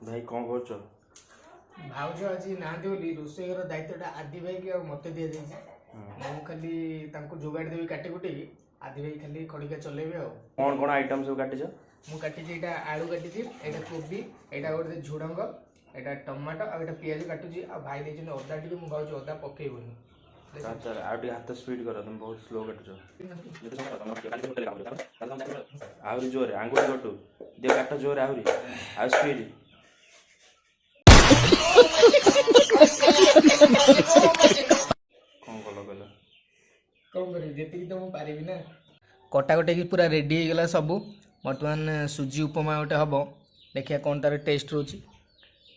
ଭାଇ, କ'ଣ କରୁଛ? ଭାଉଜ ଆଜି ନାହାନ୍ତି ବୋଲି ରୋଷେଇ ଘର ଦାୟିତ୍ୱଟା ଆଦି ଭାଇକି ଆଉ ମୋତେ ଦିଆଯାଇଛି। ମୁଁ ଖାଲି ତାଙ୍କୁ ଯୋଗାଡ଼ି ଦେବି କାଟି କୁଟିକି, ଆଦି ଭାଇ ଖାଲି ଖଡ଼ିକା ଚଲେଇବେ। ଆଉ କ'ଣ କ'ଣ ଆଇଟମ୍ ସବୁ କାଟିଛ? ମୁଁ କାଟିଛି, ଏଇଟା ଆଳୁ କାଟିଛି, ଏଇଟା କୋବି, ଏଇଟା ଗୋଟେ ଝୁଡ଼ଙ୍ଗ, ଏଇଟା ଟମାଟୋ ଆଉ ଏଇଟା ପିଆଜ କାଟୁଛି। ଆଉ ଭାଇ ଦେଇଛନ୍ତି ଅଦା ଟିକେ, ମୁଁ ଭାବୁଛି ଅଦା ପକେଇବୁନି। ଆଉ ଟିକେ ହାତ ସ୍ପିଡ୍ କର, ତମେ ବହୁତ ସ୍ଲୋ କାଟୁଛ। ଆହୁରି ଜୋରେ, ଆଙ୍ଗୁଠି କଟୁ ଦିଅ, କାଟ ଜୋରେ, ଆହୁରି ଆଉ ସ୍ପିଡ୍। କ'ଣ କଲ କହିଲ? କ'ଣ କରିବି, ଯେତିକି ତ ମୁଁ ପାରିବି ନା। କଟାକଟି ହେଇକି ପୁରା ରେଡ଼ି ହେଇଗଲା ସବୁ। ବର୍ତ୍ତମାନ ସୁଜି ଉପମା ଗୋଟେ ହେବ, ଦେଖିବା କ'ଣ ତାର ଟେଷ୍ଟ ରହୁଛି।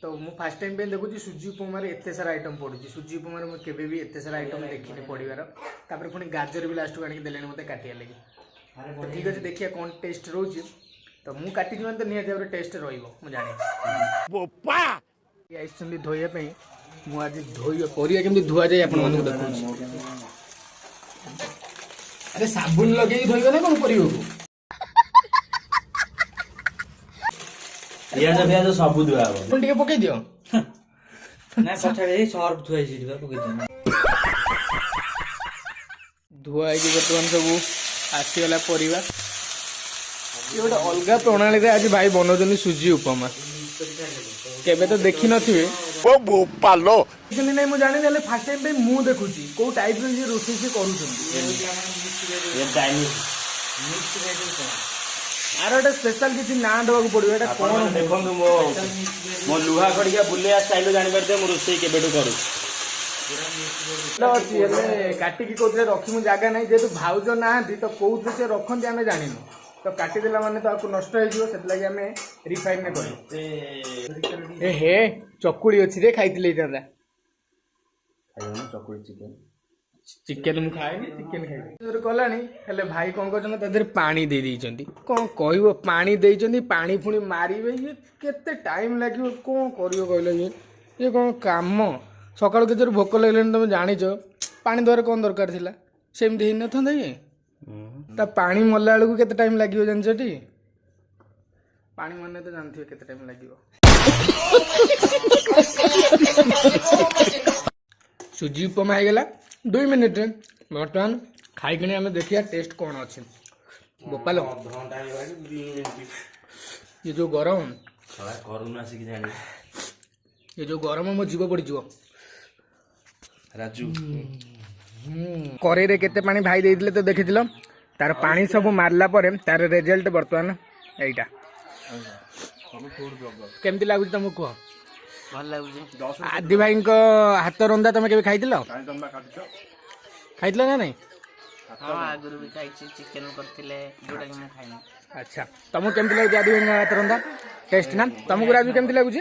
ତ ମୁଁ ଫାର୍ଷ୍ଟ ଟାଇମ୍ ପାଇଁ ଦେଖୁଛି ସୁଜି ଉପମାରେ ଏତେ ସାରା ଆଇଟମ୍ ପଡ଼ୁଛି। ସୁଜି ଉପମାରେ ମୁଁ କେବେ ବି ଏତେ ସାରା ଆଇଟମ୍ ଦେଖିନି ପଡ଼ିବାର। ତାପରେ ପୁଣି ଗାଜର ବି ଲାଷ୍ଟକୁ ଆଣିକି ଦେଲେଣି ମୋତେ କାଟିବା ଲାଗି। ତ ଠିକ୍ ଅଛି, ଦେଖିବା କ'ଣ ଟେଷ୍ଟ ରହୁଛି। ତ ମୁଁ କାଟିଛି ମାନେ ତ ନିହାତି ଭାବରେ ଟେଷ୍ଟ ରହିବ, ମୁଁ ଜାଣିଛି। ଆସିଛନ୍ତି ଧୋଇବା ପାଇଁ। ମୁଁ ଆଜି ଧୋଇବା ପରିବା କେମିତି ଧୁଆଯାଏ ଆପଣମାନଙ୍କୁ ଦେଖାଉଛି। ଆରେ, ସାବୁନ ଲଗେଇକି ଧୋଇବ ନା କ'ଣ ପରିବାକୁ? ପିଆଜ ଫିଆଜ ସବୁ ଧୁଆ ହବ। ସାବୁନ ଟିକେ ପକେଇ ଦିଅ। ନା, ପଛାଡେ ଏଇ ସର୍ଫ ଥୁଆ ହେଇଛି ସେଠି ବା, ପକେଇ ଦିଅ। ଧୁଆ ହେଇକି ବର୍ତ୍ତମାନ ସବୁ ଆସିଗଲା ପରିବା। ଇଏ ଗୋଟେ ଅଲଗା ପ୍ରଣାଳୀରେ ଆଜି ଭାଇ ବନଉଛନ୍ତି ସୁଜି ଉପମା, କେବେ ତ ଦେଖିନଥିବେ। ଦେଖିଛନ୍ତି ନାଇଁ ମୁଁ ଜାଣିନି, ହେଲେ ଫାର୍ଷ୍ଟ ଟାଇମ୍ ପାଇଁ ମୁଁ ଦେଖୁଛି କୋଉ ଟାଇପ୍ର ଇଏ ରୋଷେଇ ସେ କରୁଛନ୍ତି। ଏ ଚାଇନିଜ। ଆର ଗୋଟେ ସ୍ପେଶାଲ କିଛି ନାଁ ଦେବାକୁ ପଡିବ ଏଇଟା କ'ଣ? ଆପଣ ଦେଖନ୍ତୁ, ମୋ ମୋ ଲୁହା ଖଡ଼ିକା ବୁଲେଇବା ଷ୍ଟାଇଲ ଜାଣିପାରିଥିବେ ମୁଁ ରୋଷେଇ କେବେଠୁ କରୁଛି। ଅଛି, ହେଲେ କାଟିକି କୋଉଥିରେ ରଖିବୁ ଜାଗା ନାହିଁ। ଯେହେତୁ ଭାଉଜ ନାହାନ୍ତି, ତ କୋଉଥିରେ ସେ ରଖନ୍ତି ଆମେ ଜାଣିନୁ। ତ କାଟିଦେଲା ମାନେ ତ ଆକୁ ନଷ୍ଟ ହେଇଯିବ, ସେଥିଲାଗି ଆମେ ରିଫାଇନରେ କରୁ। ଏ ହେ, ଚକୁଳି ଅଛି ରେ, ଖାଇଥିଲେ ହେଇଥାନ୍ତା। ଖାଇବନି ଚକୁଳି ଚିକେନ? ଚିକେନ ମୁଁ ଖାଏନି, ଚିକେନ ଖାଇବି କଲାଣି। ହେଲେ ଭାଇ କଣ କରିଛନ୍ତି, ତା ଦେହରେ ପାଣି ଦେଇ ଦେଇଛନ୍ତି। କଣ କହିବ, ପାଣି ଦେଇଛନ୍ତି, ପାଣି ପୁଣି ମାରିବେ ଇଏ, କେତେ ଟାଇମ୍ ଲାଗିବ, କଣ କରିବ କହିଲ? ଇଏ କଣ କାମ? ସକାଳୁ କେତେ ଜୋର ଭୋକ ଲାଗିଲାଣି ତମେ ଜାଣିଛ। ପାଣି ଦେବାର କଣ ଦରକାର ଥିଲା? ସେମିତି ହେଇନଥାନ୍ତା ଇଏ? ତା ପାଣି ମଲା ବେଳକୁ କେତେ ଟାଇମ୍ ଲାଗିବ ଜାଣିଛ ଟି? ପାଣି ମାନେ ତ ଜାଣିଥିବେ କେତେ ଟାଇମ୍ ଲାଗିବ। ସୁଜି ଉପମା ହେଇଗଲା 2 ମିନିଟ୍ରେ। ବର୍ତ୍ତମାନ ଖାଇକିଣି ଆମେ ଦେଖିବା ଟେଷ୍ଟ କ'ଣ ଅଛି। ଗୋପାଲ, ଅଧଘଣ୍ଟା ହେଇଗଲାଣି, 2 ମିନିଟ୍। ଇଏ ଯୋଉ ଗରମ। ଶଳା, କରୁନ ଆସିକି ଜାଣିବ। ଏ ଯୋଉ ଗରମ, ମୋ ଜିଭ ପଡ଼ିଯିବ। ରାଜୁ। କରେଇରେ କେତେ ପାଣି ଭାଇ ଦେଇଥିଲେ ତ ଦେଖିଥିଲ। ତାର ପାଣି ସବୁ ମାରିଲା ପରେ ତାର ରେଜଲ୍ଟ ବର୍ତ୍ତମାନ ଏଇଟା। କେମିତି ଲାଗୁଛି ତମକୁ କୁହ? ଭଲ ଲାଗୁଛି। ଆଦି ଭାଇଙ୍କ ହାତ ରନ୍ଧା ତମେ କେବେ ଖାଇଥିଲ? ଖାଇଥିଲ ନା ନାଇଁ? ହଁ, ଆଗରୁ ବି ଖାଇଛି। ଚିକେନ କରିଥିଲେ ଯୋଉଟା କି ମୁଁ ଖାଇନି। ଆଚ୍ଛା, ତମକୁ କେମିତି ଲାଗୁଛି ଆଦି ଭାଇଙ୍କ ହାତ ରନ୍ଧା ଟେଷ୍ଟ ନା? ତମକୁ ରାଜୁ କେମିତି ଲାଗୁଛି?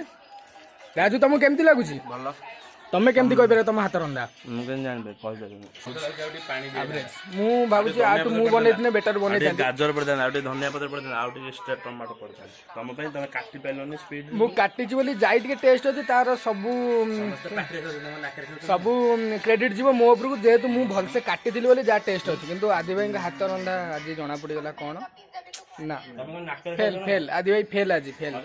ରାଜୁ, ତମକୁ କେମିତି ଲାଗୁଛି? ଭଲ। ତମେ କେମିତି କହିପାରିବ ତମ ହାତ ରନ୍ଧା? ମୁଁ କେମିତି ଜାଣିବି? କହିପାରିବିନି। ମୁଁ ଭାବୁଛି ଆଠୁ ମୁଁ ବନେଇଥିଲେ ବେଟର ବନେଇଥାନ୍ତି। ଗାଜର ପଡ଼ିଥାନ୍ତା, ଆଉ ଟିକେ ଧନିଆ ପତ୍ର ପଡ଼ିଥାନ୍ତା, ଆଉ ଟିକେ ଏକ୍ସଟ୍ରା ଟମାଟୋ ପଡ଼ିଥାନ୍ତା ତମ ପାଇଁ। ତମେ କାଟି ପାରିଲନି ସ୍ପିଡ୍। ମୁଁ କାଟିଛି ବୋଲି ଯାଇ ଟିକେ ଟେଷ୍ଟ ଅଛି, ତାର ସବୁ ସବୁ କ୍ରେଡିଟ୍ ଯିବ ମୋ ଉପରକୁ। ଯେହେତୁ ମୁଁ ଭଲସେ କାଟିଥିଲି ବୋଲି ଯାହା ଟେଷ୍ଟ ଅଛି। କିନ୍ତୁ ଆଦି ଭାଇଙ୍କ ହାତ ରନ୍ଧା ଆଜି ଜଣା ପଡ଼ିଗଲା କ'ଣ ନା ତମେ କଣ ନାକରେ ଫେଲ୍, ଫେଲ୍, ଆଦି ଭାଇ ଫେଲ୍, ଆଜି ଫେଲ୍।